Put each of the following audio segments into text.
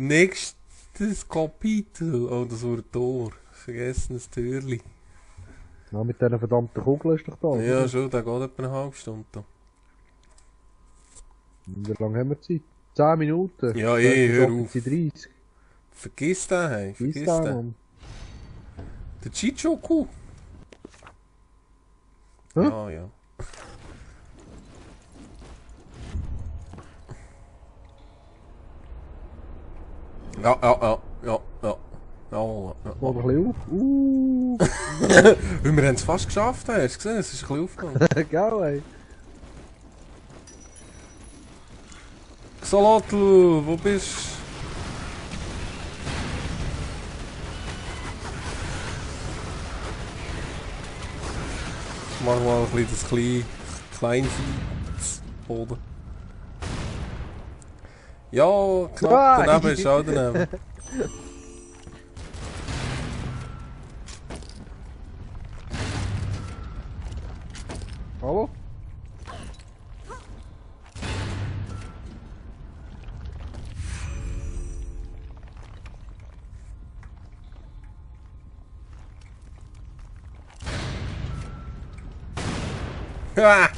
Nächstes Kapitel. Oh, das war ein Tor. Vergessenes Türli. Ja, mit dieser verdammten Kugel ist doch da. Ja, schon, der geht etwa eine halbe Stunde. Wie lange haben wir Zeit? 10 Minuten? Ja, hör auf. 30. Vergiss den, hey. Vergiss den. Mann. Der Chichoku. Hä? Ja, ja. Ja. Mal ein bisschen auf. Wir haben es fast geschafft, hast du gesehen? Es ist ein bisschen aufgegangen. Geil, ey. Xolotl, wo bist du? Mach mal ein bisschen das Kleinviehboden. Ja, knapp daneben ist auch daneben. Hallo? Ah!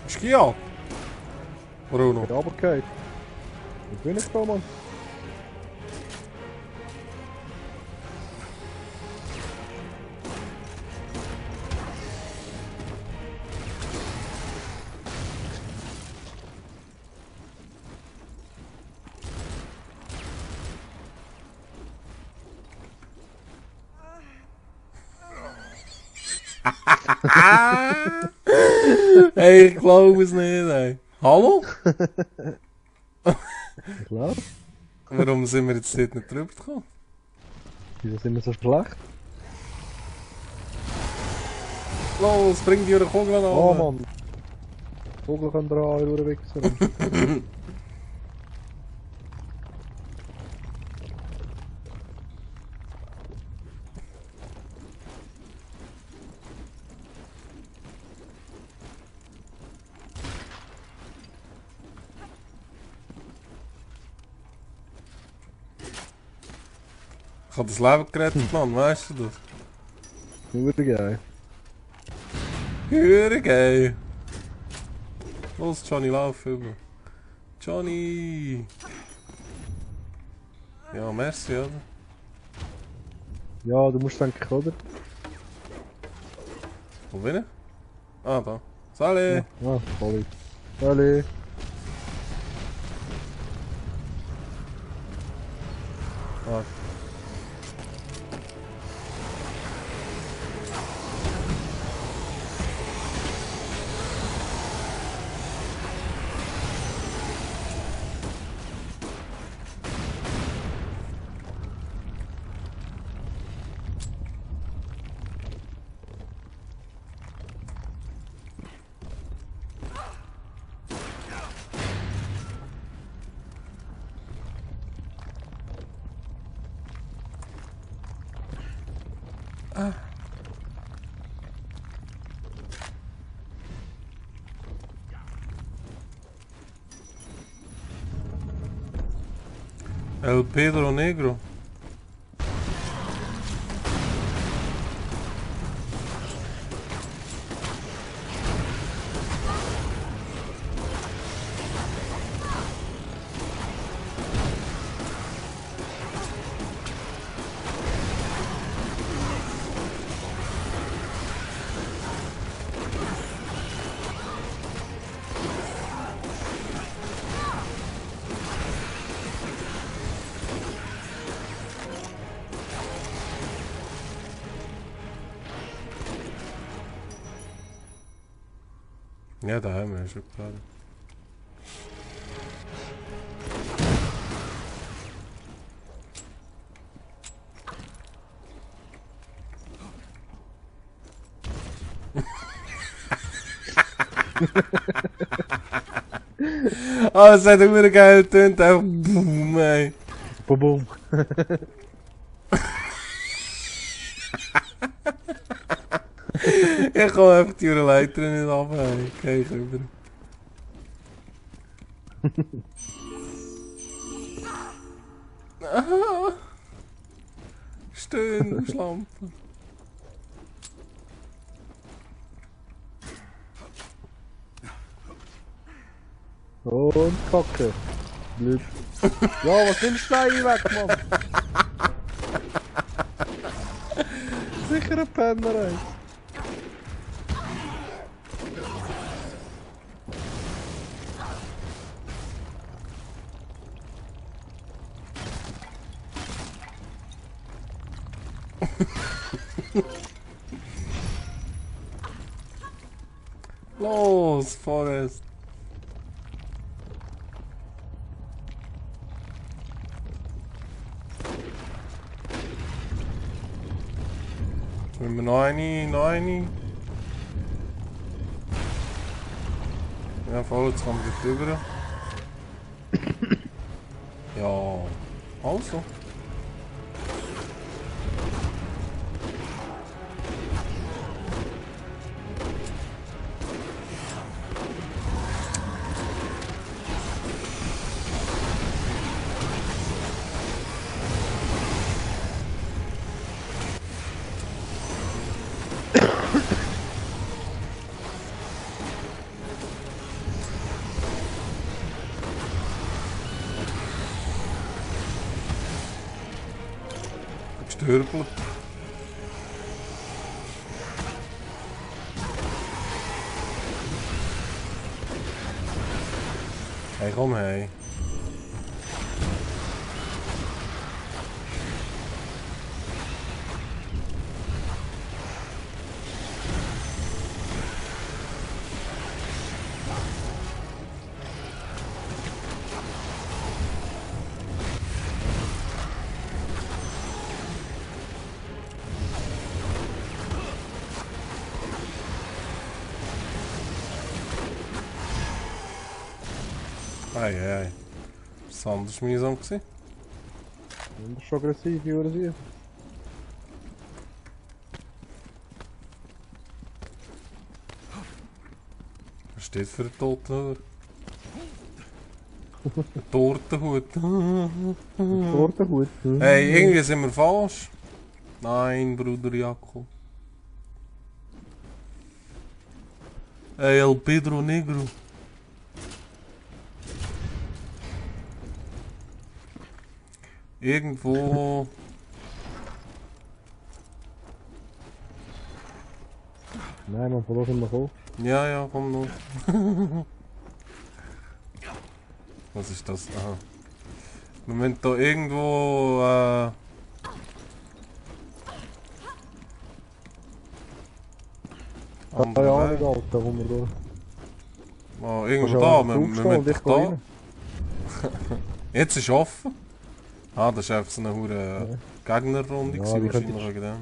Skia! Bruno. Hat runtergefallen. Wo bin ich da, Mann? Hey, ich glaube es nicht, ey. Hallo? Klar. Warum sind wir jetzt dort nicht drüber gekommen? Wieso sind wir so schlecht? Los, bring die eure Kugel an. Oh Mann. Vogel kann dran, ihr Wichser. Ich habe das Leben gerettet, Mann, weißt du das? Nur geil. Höre geil. Los, Johnny, lauf über. Johnny! Ja, merci, oder? Ja, du musst denken, oder? Wo bin ich? Ah, da. Sali! Ja, voll. Salut. Ah. El Pedro Negro. Ja, da haben wir schon gerade. Ah, es hat immer geil getönt, einfach boom, ey. Boom. Ich komme einfach die Leiter nicht runter, ey. Geh ich rüber. Ah, stehen, Schlampe. Und Kacke. Blöd. Ja, was nimmst du denn weg, Mann? Sicher ein Penner, ey. Los, Forest. Wenn wir noch eine. Ja, voll, jetzt kommen wir drüber. Ja, also. Gestürpelt. Hey, komm hey. Hey. Das war anders mühsam gewesen. Das ist schon aggressiv, wie oder sie. Was steht für ein Totenhut? Ein Tortenhut. Tortenhut. Hey, irgendwie sind wir falsch. Nein, Bruder Jakob. Hey, El Pedro Negro. Irgendwo. Nein, man verloren immer hoch. Ja, komm noch. Was ist das? Aha. Wir müssen da irgendwo. Ja, nicht alt, da wo wir da. Oh, irgendwo da, wir müssen da. Jetzt ist offen. Ah, das ist einfach so eine hure Gegnerrunde, Ja, wahrscheinlich wegen dem.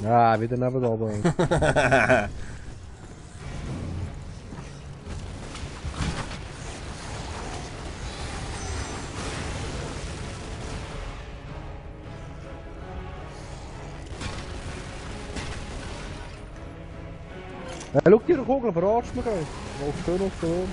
Ja, wieder neben da oben. Schau dir die Kugel, verarscht mich ey. Lauf schön auf den Raum.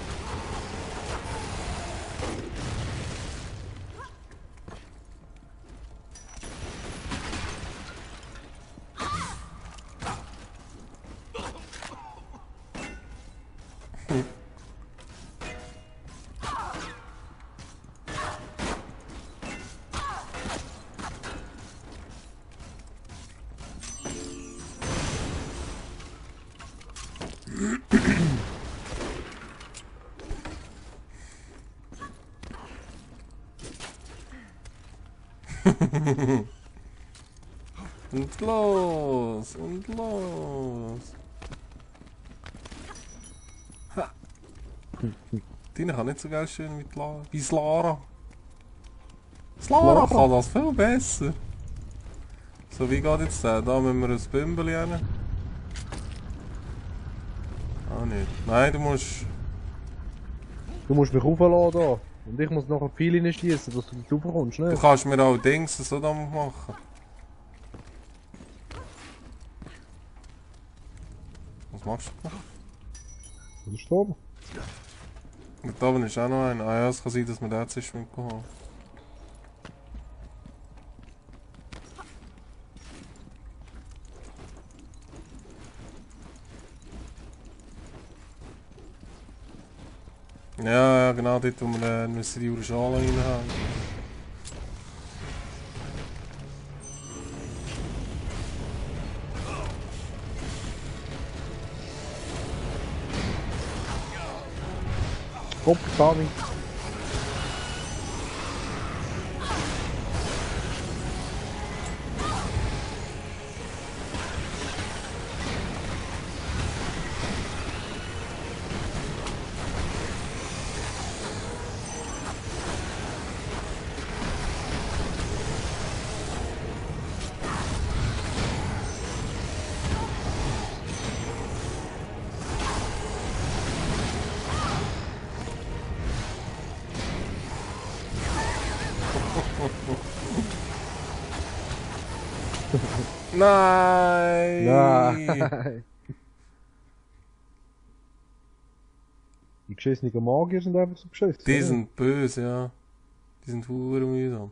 Und los, und los. Ha. Tina kann nicht so geil schön mit Lara. Wie Lara. Lara kann das viel besser. So, wie geht jetzt der? Da müssen wir ein Bümbeli rein. Ah, nicht. Nein, du musst... Du musst mich aufladen da. Und ich muss nachher viel reinschießen, dass du nicht raufkommst, Du ne? kannst mir auch Dings so da machen. Was machst du da? Das ist oben. Und da oben ist auch noch einer. Ah ja, es kann sein, dass wir den zuerst mitgekommen haben. Ja, genau dort, wo wir müssen die Schale reinhaben. Kopf, Dani. Nein! Nein! Die geschissenen Magier sind einfach so beschissen. Die oder? sind böse, ja. Die sind hure mühsam.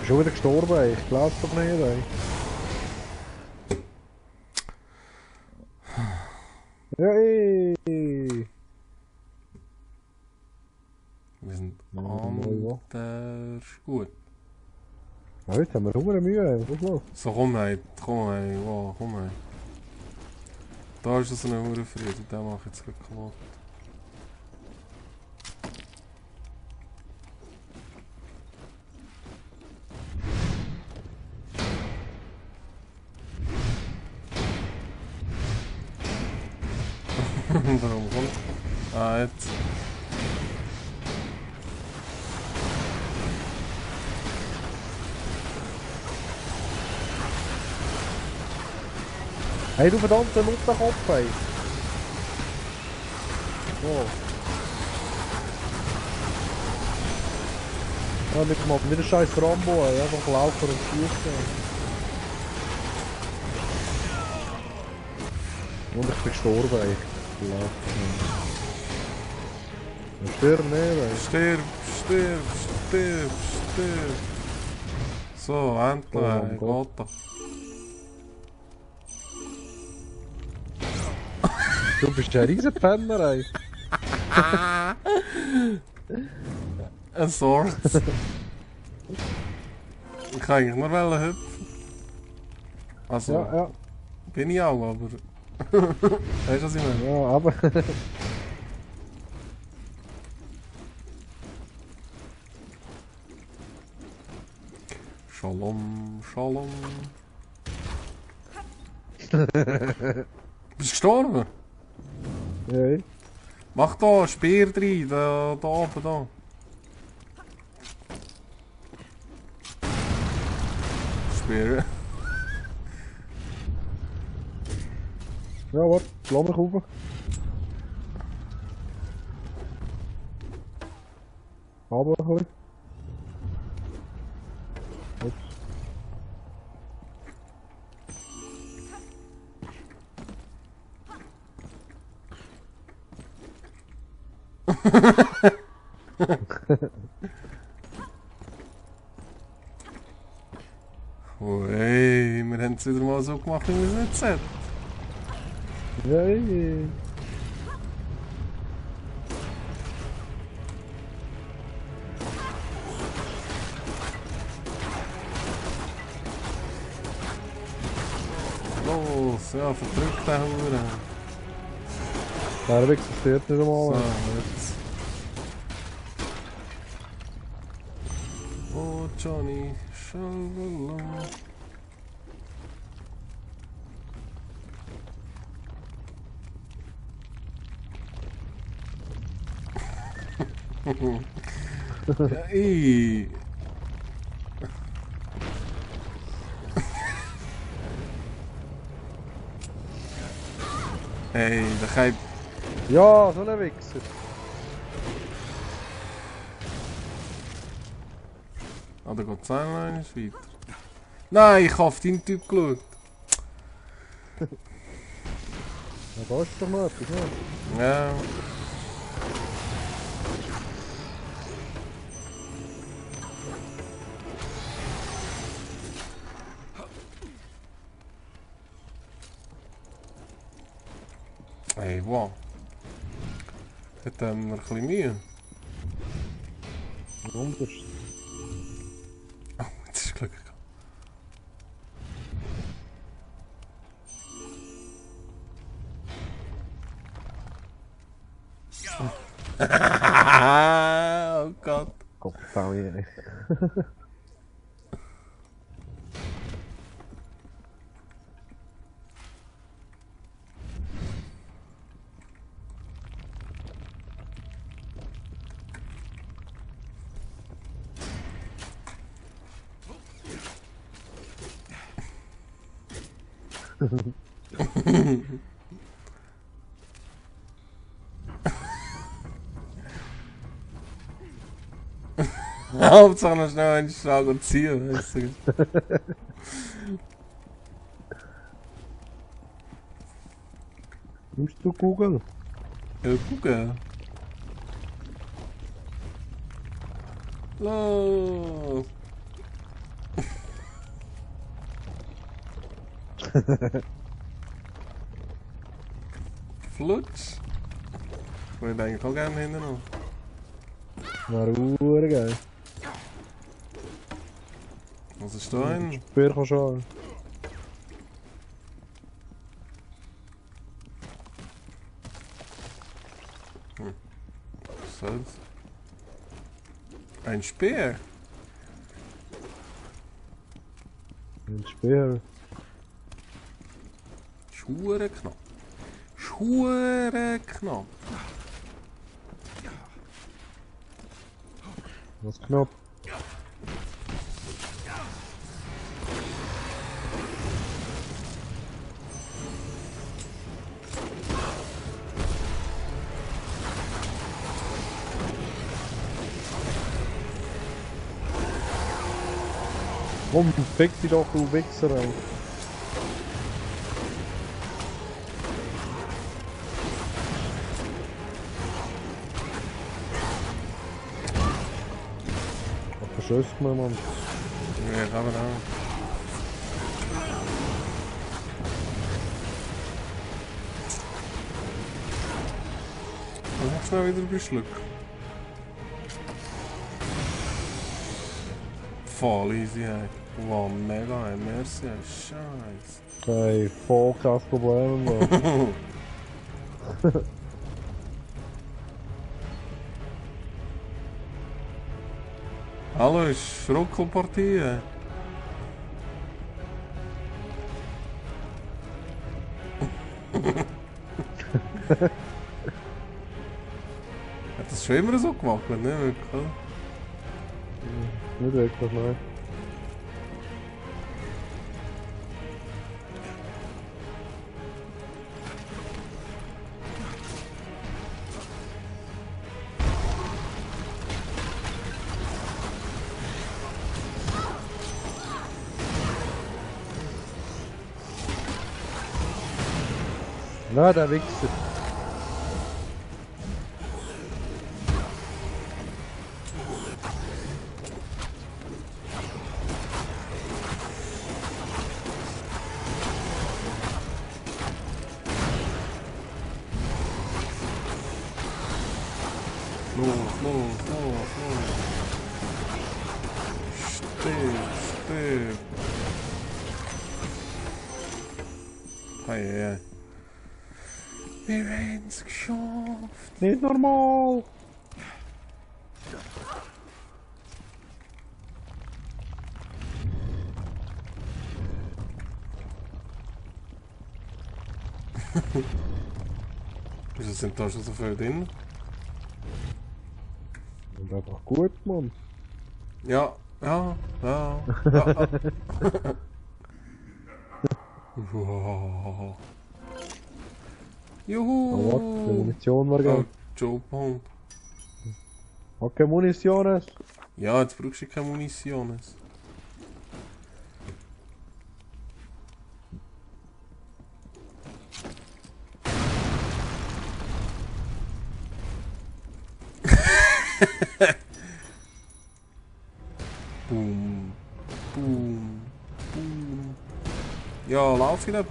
Schon wieder gestorben, ey. Ich glaub's doch nicht, ey. Ja, ey. Wir sind Ja, anders gut. Ja, heute haben wir hure Mühe, ey. Was ist los? So, komm hey, wow, komm hey. Da ist so eine hure Friede, den mach ich jetzt gleich kaputt. Warum kommt? Ah, jetzt. Hey, du verdammter Mutterkopf, ey. Oh. Ja, mit dem scheiß Rambo, ey. Einfach laufen und schießen. Und ich bin gestorben, ey. Stirb nicht, ey. Stirb, stirb, stirb, stirb. So, endlich, Oh, ey, Gott. geht doch. Du bist ein riesen Penner, ey. Ein Sword. Ich kann eigentlich nur hüpfen. Also, Ja, ja. bin ich auch, aber... Weißt du, was ich meine? Ja, aber... Shalom, Shalom. Bist du gestorben? Ja, Mach da, Speer rein, da oben, da. Speer. ja, warte, lass mich rauf. Aber ein bisschen. Ups. Oh ey, wir haben es wieder mal so gemacht, wie wir es nicht sehen. Ja, ey. verdrückt den Huren. Der existiert nicht So, einmal. jetzt. Oh, Johnny, schalalala. Ja, ey. Ey, da kann ich... Ja, so ein Wichser. Ah, da geht es auch noch eins weiter. Nein, ich habe auf deinen Typ geschaut. Ja, da ist doch noch etwas, ne? Ja. Ey, wow. Jetzt haben wir ein bisschen Mühe. Anders. Oh, jetzt ist Glück gehabt. Oh Gott. Gott, Familie. Hauptsache noch schnell einen Schlag und ziehen, weißt du. Nimmst du Google? Ja, gucken. Los. Flutsch. Ich würde eigentlich auch gerne hinten noch. Wäre geil. Was ist da hin? Speer kannst du haben. Was ist das? Ein Speer? Ein Speer. Schuhe knapp. Schuhe knapp. Was knapp? Komm, fick dich doch, du Wichser, ey. Was verschösst mir, Mann? Ja, ich habe auch. Und ich schnell wieder beschluck. Voll easy, ey. Wow, mega, ey. Merci, ey. Scheiße. Ey, voll kein Problem, Mann. Hallo, ist Ruckelpartie, ey. Hat das schon immer so gemacht, nicht wirklich, oder? Nicht wirklich, nein. Na, der Wichser. Los, los, los, los. Stirb, stirb. Hey, hey. Wir haben es geschafft. Nicht normal. Wieso sind da schon so viele drin? Und einfach gut, Mann. Ja, ja, ja. Ja. Wow. Juhu! Oh, was? Die Munition war Oh, geil. Joe-Punkt. Okay, Munitiones. Ja, jetzt brauchst du keine Munition. Boom, boom, boom. Ja, lauf wieder.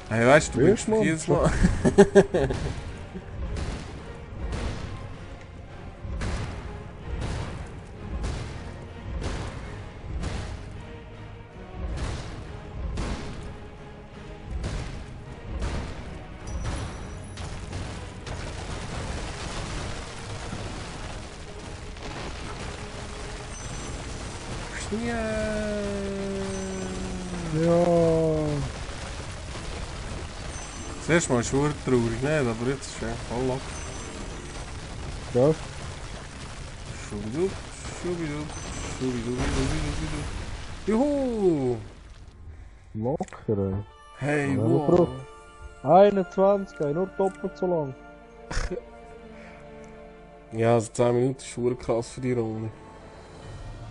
Hey, weißt du, du bist mich jedes Mal. Ja. Das erste Mal ist es traurig, nicht? Aber jetzt ist es echt voll locker. Ja. Schubidup, schubidup, schubidup, schubidup. Juhu! Locker, ey. Hey, Ja, wow! 21, ey, nur doppelt so lang. Ja, also 10 Minuten ist schon krass für die Runde.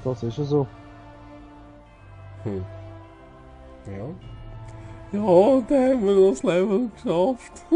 Das ist ja so. Hm. Ja. Ja, da haben wir das Level geschafft.